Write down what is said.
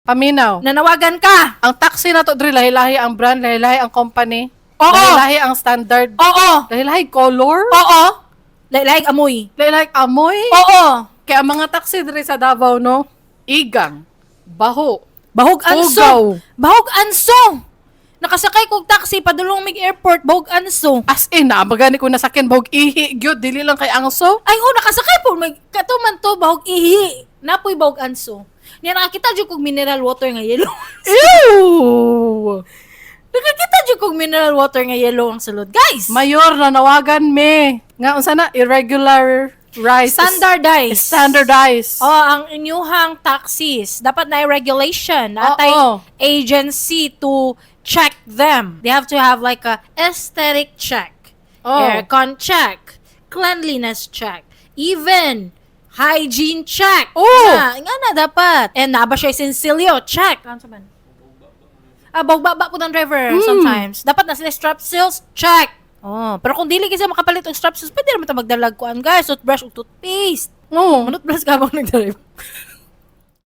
Paminaw. Nanawagan ka. Ang taxi na to diri, lahi-lahi ang brand, lahi-lahi ang company. Oo. Lahi-lahi ang standard. Oo. Lahi-lahi color. Oo. Like amoy. Lahi-lahi amoy. Oo. Kaya ang mga taxi diri sa Davao, no, igang, baho, Bahog anso. Ugaw. Bahog anso. Nakasakay kog taxi padulong mig airport, bahog anso. As in, naabagani ko nasakyan, bahog ihi, gyud, dili lang kay angso. Ay, oh, nakasakay po. May, kato man to, bahog ihi. Napoy bahog anso. Niya nakakita jud kog mineral water nga yellow. Ew! Nakakita jud kog mineral water nga yellow ang sulod. Guys, Mayor, nanawagan me. Nga, unsa na, irregular rice. Standardized. Standardized. Oh, ang inyuhang taxis. Dapat na regulation. Atay agency to check them. They have to have like a aesthetic check. Aircon check. Cleanliness check. Even hygiene check. Na, nga na dapat. And naa ba siya sinsilyo? Check. Ano sa man? Ah, ba po ng driver sometimes. Dapat na sila strap seals, check. Oh, pero kung dili kasi makapalit og strap seals, pwede naman ta magdalag kuan, guys, toothbrush ug toothpaste. Oo. Manutbrush ka bang nag-drive?